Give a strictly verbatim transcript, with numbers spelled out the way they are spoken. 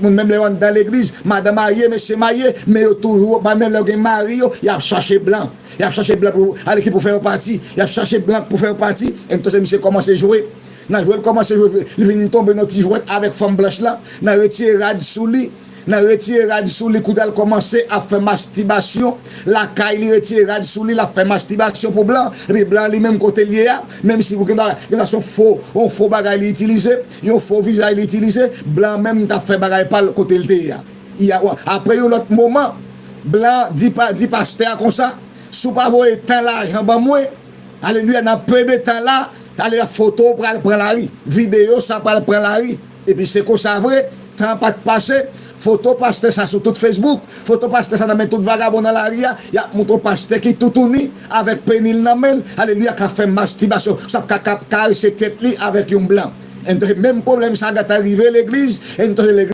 moun menm lè yo anndan legliz, madan marye, mesye marye, men yo toujou, menm lè yo gen mari yo, y ap chache blan. Y ap chache blan pou, ale ki pou fè yo pati. Y ap chache blan pou fè yo pati. Entonse misye kòmanse jwe. Nan jwe l kòmanse jwe, li vin tonbe nan ti jwèt avèk fanm blanch lan. Nan retire rad sou li. Nan retire rad sou li, kounye a l kòmanse ap fè mastibasyon. Lakay li retire rad sou li, l ap fè mastibasyon pou blan. Epi blan li menm kote l ye a, menm si gen dwa, gen dwa se yon fo, yon fo bagay li itilize, yon fo vizaj li itilize, blan menm t ap fè bagay pa l kote l te ye a. Apre yon lòt moman, blan di, di pastè a konsa, si w pa voye tan lajan ban mwen, alelouya, nan pe de tan la, alelouya, foto w pral pran lari, videyo sa pral pran lari. Epi se konsa vre, tan an pa t pase, foto pastè sa sou tout Facebook, foto pastè sa nan men tout vagabon nan lari a, y ap montre w pastè ki toutouni avèk peni l nan men l, alelouya, k ap fè mastibasyon, sa k ap karese tèt li avèk yon blan. Entonse menm pwoblèm sa gentan rive legliz, entonse legliz